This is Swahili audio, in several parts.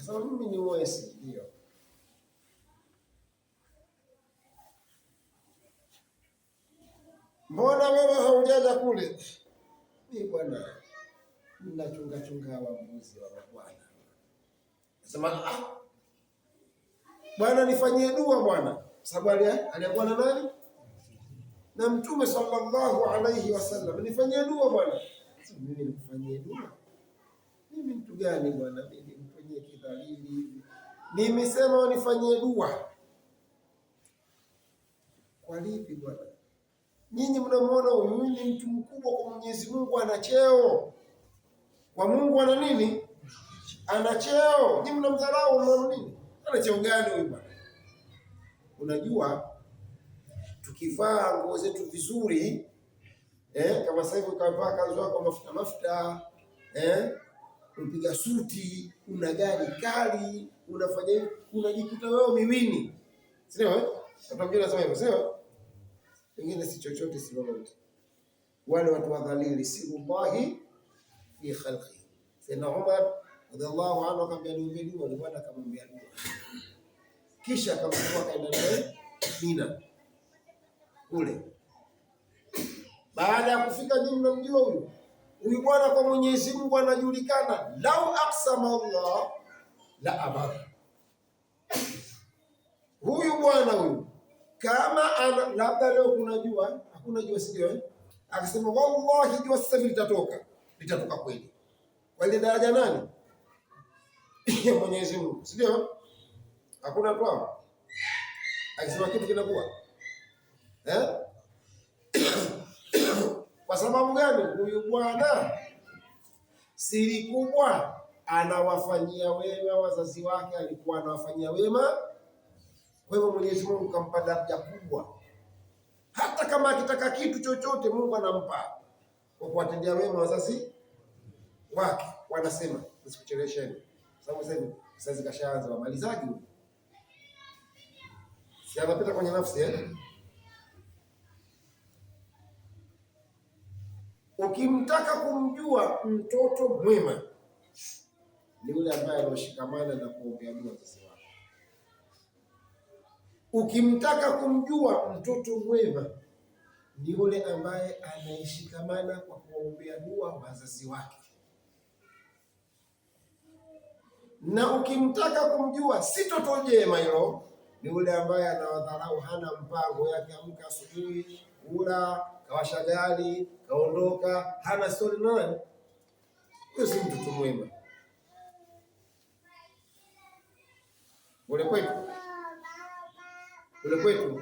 Akasema mimi ni Uwais, ndio. Mbona wewe haujaja kule? Mimi bwana nachunga chunga wa mbuzi wa bwana. Sema ah, bwana nifanyie dua bwana, sababu aliambiwa na nani? Na Mtume sallallahu alayhi wasallam, nifanyie dua bwana. Sasa mimi nikufanyie dua? Mimi mtu gani bwana? Mimi mfanyie kidhalili hivi? Nimesema nifanyie dua kwa lipi bwana? Nyinyi mnamuona huyu ni mtu mkubwa kwa Mwenyezi Mungu, ana cheo kwa Mungu, ana nini? Ana cheo. Nyinyi mnamdharau, mnaona nini? Ana cheo gani huyu bwana? Unajua, tukivaa nguo zetu vizuri kama sasa hivi ukavaa kanzu yako mafuta mafuta, upiga suti, una gari kali, unafanya hivi, unajikuta wewe miwini, sio eh? Watu wengine wanasema hivyo, sio? Wengine si chochote si lolote. Wale watu wadhalili, sirullahi fi khalqi. Sayyidina Umar radhiallahu anhu akamwambia niombe dua, ni bwana akamwambia dua, kisha akamchukua akaenda naye Mina kule. Baada ya kufika, nyinyi mnamjua huyu huyu bwana kwa Mwenyezi Mungu anajulikana, lau aksama Allah la abara. Huyu bwana huyu kama ana labda leo kuna jua, hakuna jua, sio eh? Akasema wallahi jua sasa hivi litatoka, litatoka kweli. Kwa ile daraja nani? Ya Mwenyezi Mungu, sio? Hakuna tu hapo. Akisema kitu kinakuwa eh? Kwa sababu gani? Huyu bwana siri kubwa anawafanyia wema wazazi wake, alikuwa anawafanyia wema. Kwa hivyo Mwenyezi Mungu kampa daraja kubwa, hata kama akitaka kitu chochote Mungu anampa kwa kuwatendea wema wazazi wake. Wanasema nisikuchelewesheni, sababu sasa hivi sasa kashaanza wamalizaji, si anapita kwenye nafsi eh? Ukimtaka kumjua mtoto mwema ni yule ambaye anashikamana na kuombea dua wazazi wake. Ukimtaka kumjua mtoto mwema ni yule ambaye anayeshikamana kwa kuombea dua wazazi wake. Na ukimtaka kumjua si toto jema hilo, ni yule ambaye anawadharau, hana mpango yake, amka asubuhi, kula, kawasha gari, kaondoka, hana stori nani. Huyo si mtoto mwema. Ule kwetu, ule kwetu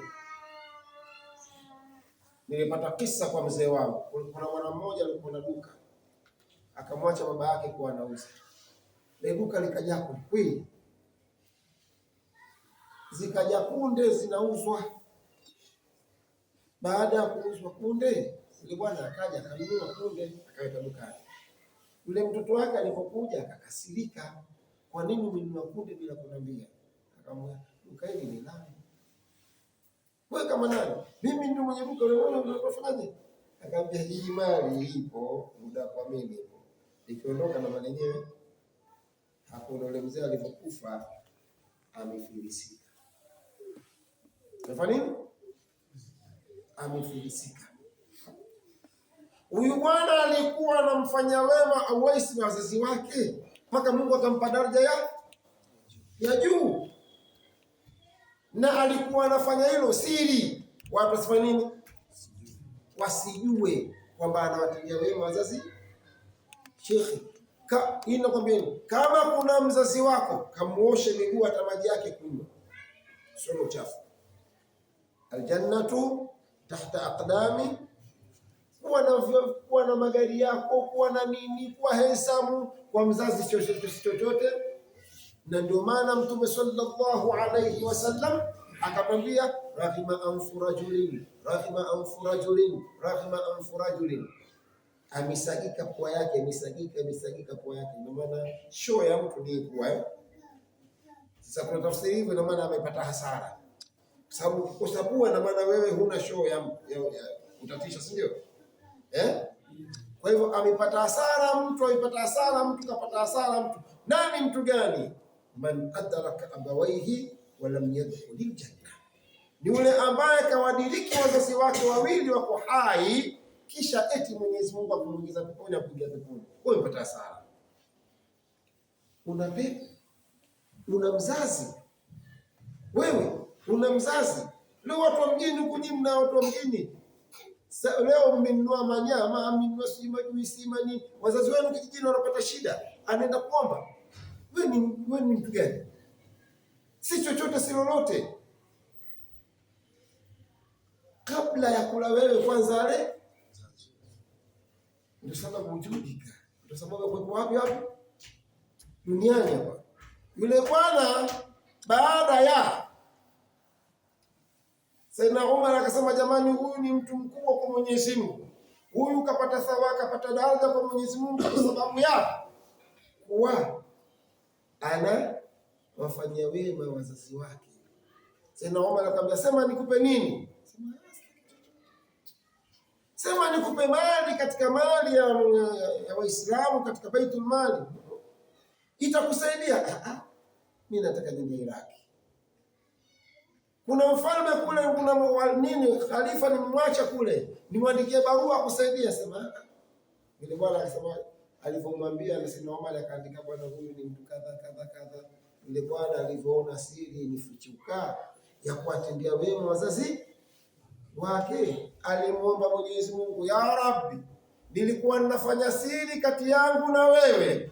nilipata kisa kwa mzee wangu. Kuna mwana mmoja alikuwa na duka, akamwacha baba yake kuwa anauza. Ile duka likajaa kweli, zikaja kunde zinauzwa. Baada ya kuuzwa kunde, yule bwana akaja akanunua kunde akaweka dukani. Yule mtoto wake alipokuja akakasirika, kwa nini umenunua kunde bila kuniambia? Akamwambia, duka hili ni langu. Wewe kama nani? Mimi ndio mwenye duka, wewe unafanyaje? Akamwambia, hii mali ipo muda kwa mimi ipo, ikiondoka na mali yenyewe hakuna. Yule mzee alipokufa amefilisika. Unafanya nini? Amefilisika. Huyu bwana alikuwa anamfanya wema Awais na wazazi wake mpaka Mungu akampa daraja ya juu, na alikuwa anafanya hilo siri, watu wasifanye nini? Wasijue kwamba anawatendea wema wazazi. Shekhi, hii nakwambieni, kama kuna mzazi wako kamuoshe miguu hata maji yake kunywa, sio uchafu. Aljannatu tahta aqdami, kuwa na magari yako, kuwa na nini, kuwa handsome kwa mzazi chochote chochote. Na ndio maana Mtume sallallahu alayhi wasallam akamwambia raghima anfu rajulin, raghima anfu rajulin, raghima anfu rajulin, amesagika pua yake, amesagika, amesagika pua yake. Ndio maana show ya mtu ni pua eh? Sasa kuna tafsiri hivyo, ndio maana amepata hasara, kwa sababu ukikosa pua, na maana wewe huna show ya utatisha, si ndio eh? Kwa hivyo amepata hasara mtu, amepata hasara mtu, kapata hasara mtu. Nani mtu gani? Man adraka abawaihi walam yadkhulil janna, ni yule ambaye kawadiriki wazazi wake wawili wako hai, kisha eti Mwenyezi Mungu akumuingiza peponi, akuingia peponi, wewe umepata hasara. Una pepo, una mzazi wewe, una mzazi leo. Watu wa mjini huku nyinyi mna watu wa mjini leo mmenunua manyama, mmenunua sijui majuisi mani, wazazi wenu kijijini wanapata shida, anaenda kuomba. Wewe ni mtu gani? Si chochote si lolote. Kabla ya kula wewe kwanza ale, ndio sababu wujudika, ndio sababu ya kuwepo wapi wapi duniani hapa. Yule bwana baada ya Saidina Umar akasema, jamani, huyu ni mtu mkubwa kwa Mwenyezi Mungu, huyu kapata thawabu, kapata daraja kwa Mwenyezi Mungu kwa sababu ya kuwa ana wafanyia wema wazazi wake. Saidina Umar akamwambia, sema nikupe nini? Sema nikupe mali katika mali ya Waislamu katika Baitul Mali itakusaidia. Mimi nataka niende Iraki, kuna mfalme kule, kuna nini, khalifa nimemwacha kule, nimwandikie barua kusaidia. Sema yule bwana akasema, alivyomwambia alisema Omar akaandika, bwana huyu ni mtu kadha kadha kadha. Yule bwana alivyoona siri inifichuka ya kuwatendea wema wazazi wake, alimwomba Mwenyezi Mungu, ya Rabbi, nilikuwa ninafanya siri kati yangu na wewe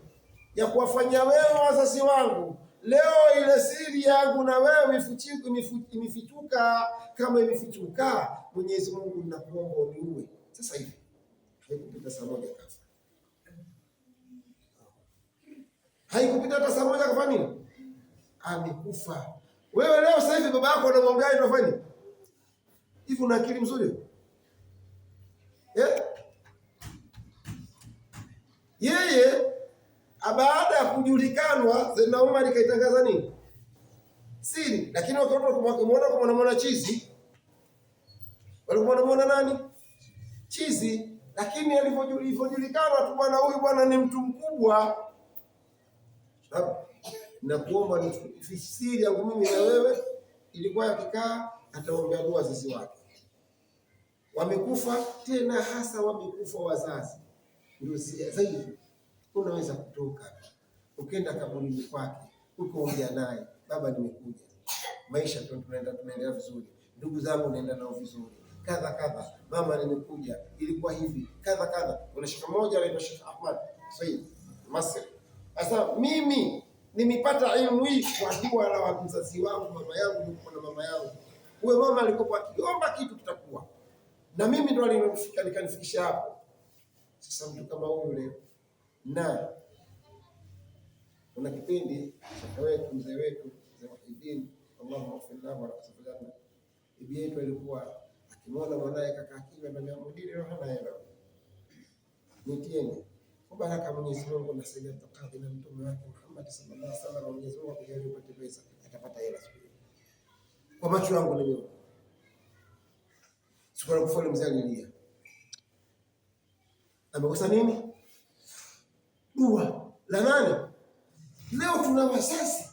ya kuwafanyia wewe wazazi wangu leo ile siri yangu na wewe imefichuka. Kama imefichuka, Mwenyezi Mungu ninakuomba uniue sasa hivi. Haikupita saa moja kafa, haikupita hata saa moja kafa nini, amekufa. Wewe leo sasa hivi baba yako anamwambia ndio fanya hivi, una akili mzuri eh? Yeye baada ya kujulikanwa Saidina Umar ikaitangaza nini siri, lakini wakimuona kama wanamuona chizi, walikuwa wanamuona nani chizi, lakini alivyojulikana tu bwana, huyu bwana ni mtu mkubwa, na kuomba ni siri yangu mimi na wewe. Ilikuwa akikaa ataombea dua wazazi wake wamekufa, tena hasa wamekufa wazazi ndio zaidi unaweza kutoka ukenda kaburini kwake ukaongea naye, baba, nimekuja, maisha tunaenda tunaendelea vizuri, ndugu zangu naenda nao vizuri, kadha kadha, mama, nimekuja, ilikuwa hivi kadha kadha. Kuna shekhe mmoja anaitwa Sheikh Ahmad Said Masri. Sasa mimi nimepata elimu hii kwa dua la mzazi wangu, mama yangu, nilikuwa na mama yangu. Huyo mama alikuwa akiomba kitu kitakuwa, na mimi ndo alinifika nikanifikisha hapo. Sasa mtu kama huyu leo na kuna kipindi shekhe wetu mzee wetu mzee Muhyiddin Allahumma ighfir lahu warhamhu janna, bibi yetu alikuwa akimwona mwanaye kaka kimya, anamwambia mudiri, roho na hela nitieni kwa baraka Mwenyezi Mungu na Sayyid Abdulqadir na mtume wake Muhammad sallallahu alaihi wasallam. Mwenyezi Mungu akujalie upate pesa, atapata hela siku hiyo. Kwa macho yangu nimeona, siku ya kufa mzee alilia, amekosa nini? Dua la nani? Leo tuna wazazi,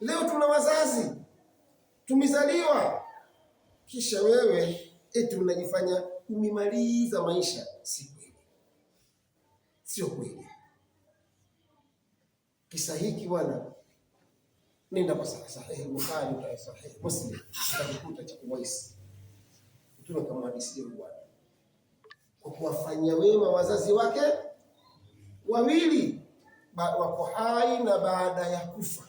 leo tuna wazazi, tumezaliwa, kisha wewe eti unajifanya umemaliza maisha. Si kweli, sio kweli. Kisa hiki bwana, nenda kwa Sahihi Bukhari, Sahihi Muslim, utakuta cha Uwais. Mtume akamhadisia bwana kwa kuwafanyia wema wazazi wake wawili wako hai na baada ya kufa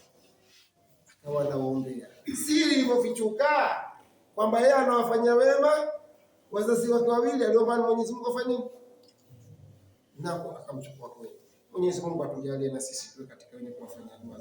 akawa anawaombea. Siri ilivyofichuka kwamba yeye anawafanyia wema wazazi wake wawili, aliomba Mwenyezi Mungu afanye nako akamchukua kweli. Mwenyezi Mungu atujalie na sisi tuwe katika wenye kuwafanyia dua.